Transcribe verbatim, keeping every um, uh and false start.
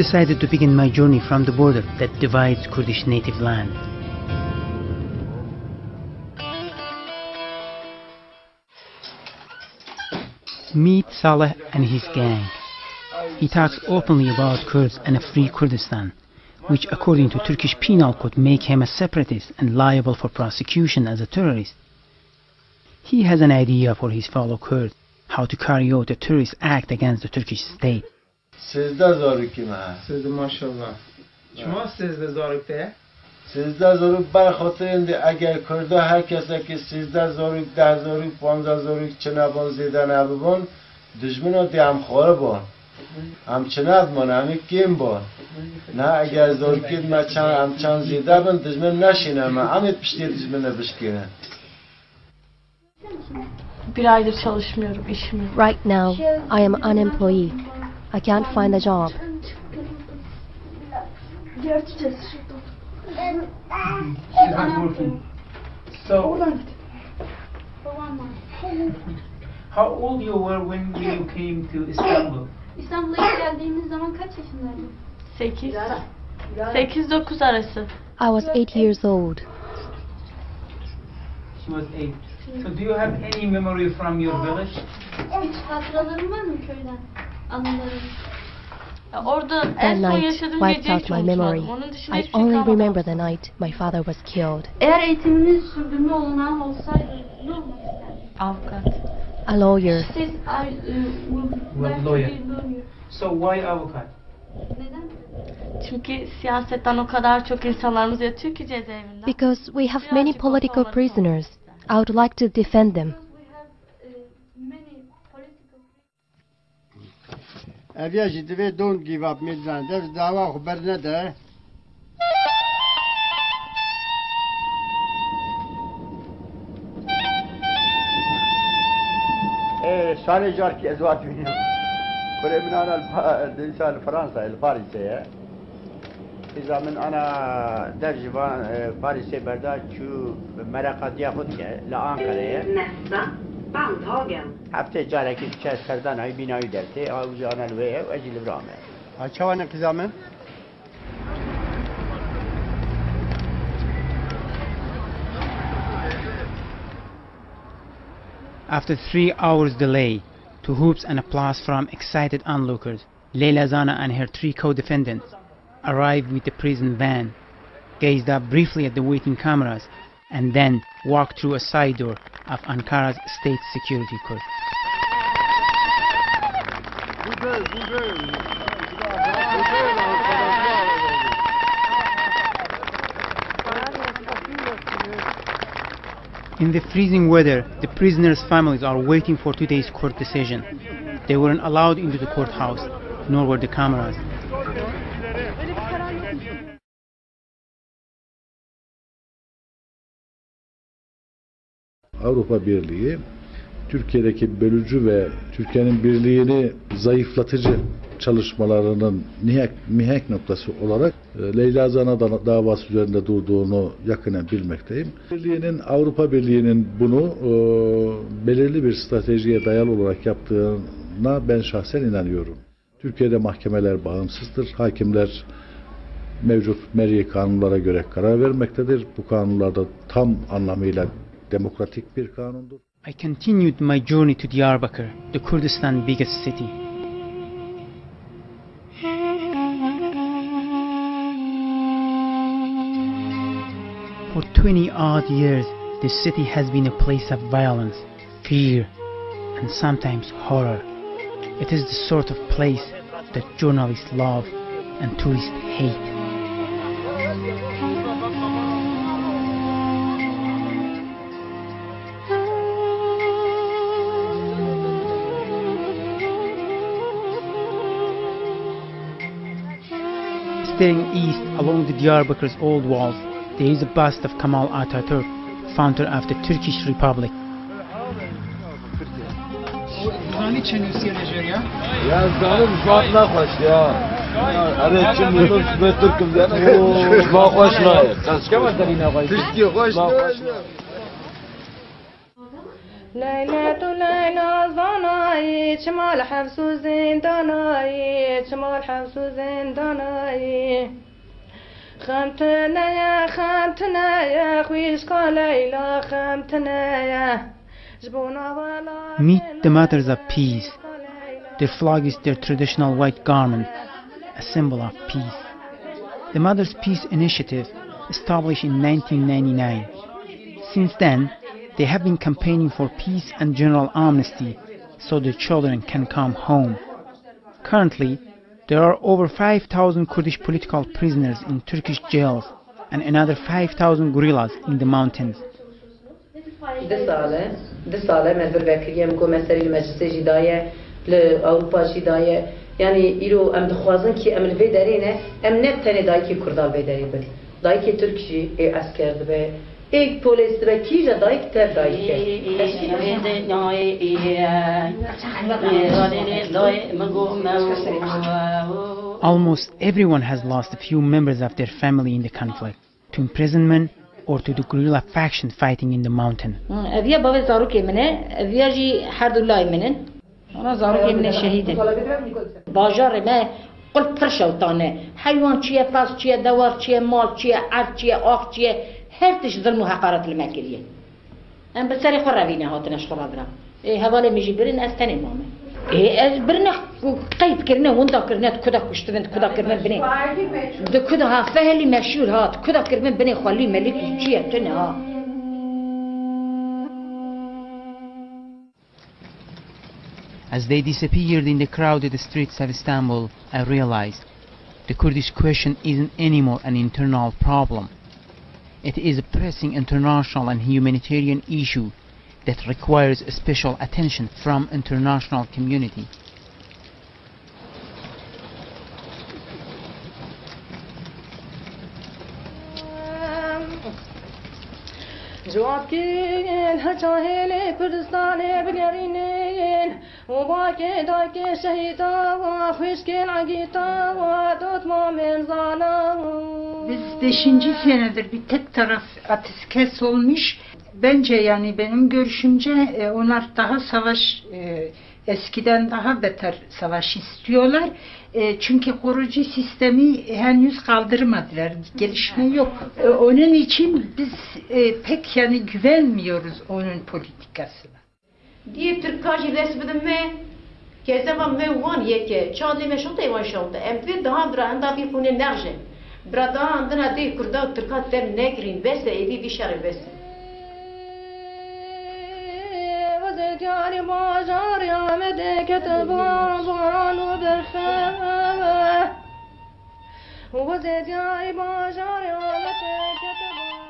Decided to begin my journey from the border that divides Kurdish native land. Meet Saleh and his gang. He talks openly about Kurds and a free Kurdistan, which, according to Turkish Penal Code, make him a separatist and liable for prosecution as a terrorist. He has an idea for his fellow Kurds, how to carry out a terrorist act against the Turkish state. Sêzdeh zarokî me heye. Sêzdeh, maşallah. Çima sêzdeh zarok te ye? Sêzdeh zarok ber xatirên de eger Kurda her kesekî sêzdeh zarok, deh zarok, panzdeh zarok çinebon, zêde nebibon, dijmina dê em xwaribon. Em çinebman, em ê kêm ban. Niha eger zarokên me çend, em çend zêde bin, dijmin neşîne me. Em ê piştê dijminê bişkênin. Bir aydır çalışmıyorum, işim yok. Right now, I am unemployed. I can't find a job. She's not working. So, how old you were when you came to Istanbul? İstanbul'a ilk geldiğimiz zaman kaç yaşındaydın? Sekiz. Sekiz dokuz arası. I was eight years old. She was eight. So do you have any memory from your village? Hiç hatıraların var mı köyden? Anıların? Ya orada en son yaşadığım geceyi hiç unutmadım. That night wiped out my memory. Onun dışında I hiçbir şey only kalmadı remember the aklımda. Night my father was killed. Eğer eğitimini sürdürme olanağın olsaydı ne olmak isterdin? Avukat. A lawyer. Siz, I, uh, would like to be lawyer. Well, lawyer. So why avukat? Neden? Çünkü siyasetten o kadar çok insanlarımız yatıyor ki cezaevinde. Because we have many political prisoners. I would like to defend them. Ev ya jî divê don't give up me dizan. Dev dawa xwe bernede. Ê, şalê carekî ez vat bînim. Kurê min ana li Pa-, dîsa li Fransa, li Parîsê ye. Xîza min ana dev ji van, e, Parîsê berda çû mereqatiya xwe dike, li Ankarayê ye. Nästa banthågen. Heftê carekî diçe serdana wî, bîna wî dertê, ew jî ana li wê ye û ez jî li vir ame. Ha, çawa ne xîza min? After three hours delay, to hoops and applause from excited onlookers, Leyla Zana and her three co-defendants arrived with the prison van, gazed up briefly at the waiting cameras, and then walked through a side door of Ankara's state security court. In the freezing weather, the prisoners' families are waiting for today's court decision. They weren't allowed into the courthouse, nor were the cameras. Avrupa Birliği Türkiye'deki bölücü ve Türkiye'nin birliğini zayıflatıcı çalışmalarının nihek, mihenk noktası olarak, e, Leyla Zana da-, davası üzerinde durduğunu yakinen bilmekteyim. Birliğinin, Avrupa Birliği'nin bunu, e, belirli bir stratejiye dayalı olarak yaptığına ben şahsen inanıyorum. Türkiye'de mahkemeler bağımsızdır. Hakimler mevcut meri kanunlara göre karar vermektedir. Bu kanunlar da tam anlamıyla demokratik bir kanundur. I continued my journey to Diyarbakir, the Kurdistan biggest city. For twenty odd years, this city has been a place of violence, fear, and sometimes horror. It is the sort of place that journalists love and tourists hate. Staring east along the Diyarbakir's old walls, there is a bust of Kemal Ataturk, founder of the Turkish Republic. Zanî çi nûsiye li jêr ya? Ya zalim zat naxweş ya. Ya, erê çi mîlû ji me Tirkim de. Ji me xweş nayê. Tirkî xweş nayê. Leyla tu Leyla zanayî, çima li hefs û zindanayî, çima li hefs û zindanayî. Xem tune ye, xem tune ye, xwîşka Leyla, xem tune ye. Ji bo nava Meet the Mothers of Peace. Their flag is their traditional white garment, a symbol of peace. The Mothers' Peace Initiative, established in nineteen ninety-nine. Since then, they have been campaigning for peace and general amnesty so their children can come home. Currently, there are over five thousand Kurdish political prisoners in Turkish jails and another five thousand guerrillas in the mountains. Di sale, di sale me vir vekiriye, min got me serî li meclisê jî daye, li Ewropa jî daye. Yanî îro em dixwazin kî em li vê derê ne, em ne tenê dayikê Kurda li vê derê bin. Dayikê Tirk jî ê esker dibe, ê polês dibe, kîja dayik tev dayik e. Almost everyone has lost a few members of their family in the conflict, to imprisonment or to the guerrilla faction fighting in the mountain. Ev ya bavê zarokê min e, ev ya jî her du layê min in. Ana zarokê min ê şehîd in. Bajarê me qul pir şewtan e. Heywan çi ye, pez çi ye, dewar çi ye, mal çi ye, erd çi ye, av çi ye, her tişt zilm û heqaret li me kiriye. Em bi serê xwe revîne hatine ji xwe re bira. Ê, hevalê min jî birin, ez tenê mame. Ê, ez birine qeyp kirine, winda kirine, di kuda kuştibin, di kuda kiribin binê. Di kuda ha fehelî meşhûr ha, di kuda kiribin binê xwelî melîk çi ye, tune ha. As they disappeared in the crowded streets of Istanbul, I realized the Kurdish question isn't anymore an internal problem. It is a pressing international and humanitarian issue that requires special attention from international community. Civakên heça hêlê Kurdistanê bigerînin û bakê dayikê şehîda wa, xwişkên egîta wa, dotmamên zana wa. Biz beşinci senedir bir tek taraf ateşkes olmuş. Bence, yani benim görüşümce, e, onlar daha savaş, e, eskiden daha beter savaş istiyorlar. E, çünkü korucu sistemi henüz kaldırmadılar. Gelişme yok. E, onun için biz, e, pek yani güvenmiyoruz onun politikasına. Diyê Tirka jî dest bidin me, kezema me wan yek e. Çandê me şote wan şewte. Em divê daha dira henda vî xûnê nexje. Bira daha andina dê Kurda û Tirka dem negirîn. Bes e, êdî vî şerê bes e. Wezê diyarê bajarê Amedê kete ba-, baran û berfe. Wezê diyarê bajarê Amedê kete ba-,